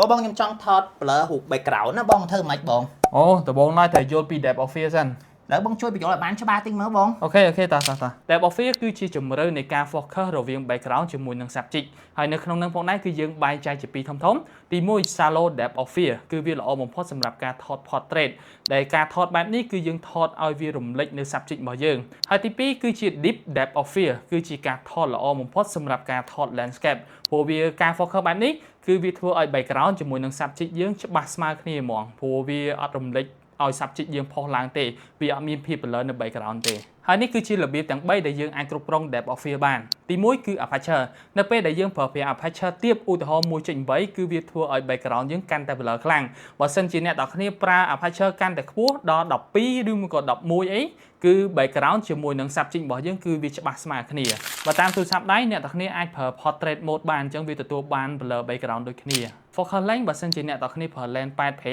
បងបងខ្ញុំចង់ថត blur រូប background ណាបងធ្វើមិនបង អូដំបូងឡើយត្រូវយល់ពី depth of field សិន។ ឥឡូវបងជួយបញ្យល់ឲ្យបានច្បាស់តិចមើលបង OK តាតាតា depth of field គឺជាជម្រៅនៃការ focus រវាង background ជាមួយនឹង subject ហើយនៅក្នុងនឹងផងដែរគឺយើងបែងចែកជាពីរធំៗទី1 shallow depth of field គឺវាល្អបំផុតសម្រាប់ការថត portrait ដែលការថតបែបនេះគឺយើងថតឲ្យវារំលេចនៅ subject របស់យើងហើយទី2គឺជា deep depth of field គឺជាការថតល្អបំផុតសម្រាប់ការថត landscape ព្រោះវាការ focus បែបនេះគឺវាធ្វើឲ្យ background ជាមួយនឹង subject យើងច្បាស់ស្មើគ្នាហ្មងព្រោះវាអត់រំលេចឲ្យ subject យើងផុសឡើងទេវាអត់មានភាព blur នៅ background ទេហើយនេះគឺជារបៀបទាំង3ដែលយើងអាចគ្រប់គ្រង depth of field បានទី1គឺ aperture នៅពេលដែលយើងប្រើប្រាស់ aperture ទាបឧទាហរណ៍1.8គឺវាធ្វើឲ្យ background យើងកាន់តែ blur ខ្លាំងបើសិនជាអ្នកទាំងគ្នាប្រើ aperture កាន់តែខ្ពស់ដល់12ឬមួយក៏11អីគឺ background ជាមួយនឹង subject របស់យើងគឺវាច្បាស់ស្មើគ្នាបើតាមទូរស័ព្ទដៃអ្នកទាំងគ្នាអាចប្រើ portrait mode បានអញ្ចឹងវាទទួលបាន blur background ដូចគ្នា focal length បើសិនជាអ្នកទាំងគ្នាប្រើ lens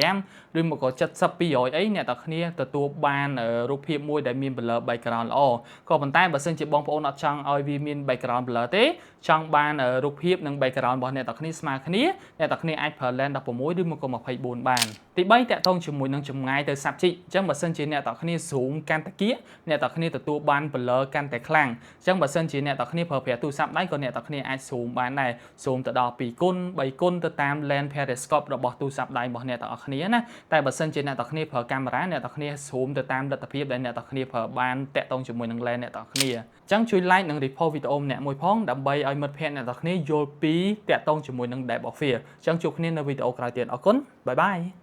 85ឬមកក៏70 200អីអ្នកទាំងគ្នាទទួលបានរូបភាពមួយដែលមាន blur background ល្អក៏ប៉ុន្តែបើសិនជាបងប្អូនអត់ចង់ឲ្យវាមាន background blur ទេចង់បានរូបភាពនិង background របស់អ្នកទាំងគ្នាស្មើគ្នាអ្នកទាំងគ្នាអាចប្រើ lens 16ឬមកក៏24បានទី3តាក់ទងជាមួយនឹងចម្ងាយទៅ subject អញ្ចឹងបើសិនជាអ្នកទាំងគ្នា zoom កាន់តែគៀកអ្នកទាំងគ្នាទទួលបាន blur កាន់តែខ្លាំងអញ្ចឹងបើសិនជាអ្នកទាំងគ្នាប្រើប្រាស់ទូរស័ព្ទដៃក៏អ្នកទាំងគ្នាអាច zoom បានដែរ zoom ទៅដល់2គុណ3គុណទៅតាម lens periscope របស់ទូរស័ព្ទដៃរបស់អ្នកទាំងអស់គ្នាណាតែបើសិនជាអ្នកទាំងគ្នាប្រើកាមេរ៉ាអ្នកទាំងគ្នា zoom ទៅតាមលទ្ធភាពដែលអ្នកទាំងគ្នាប្រើបានតាក់ទងជាមួយនឹង lens អ្នកទាំងគ្នាអញ្ចឹងជួយ like និង repost វីដេអូម្នាក់មួយផងដើម្បីឲ្យមិត្តភ័ក្តិអ្នកទាំងគ្នាយល់ពីតាក់ទងជាមួយនឹង depth of field អញ្ចឹងជួបគ្នានៅវីដេអូក្រោយទៀតអរគុណ bye bye.